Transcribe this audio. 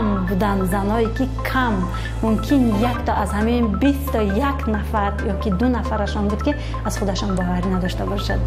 Кам буданд заное, ки кам, мумкин якто аз ҳамин 21 нафар ё ки ду нафарашон буд, ки аз худашон боварӣ надошта бошад.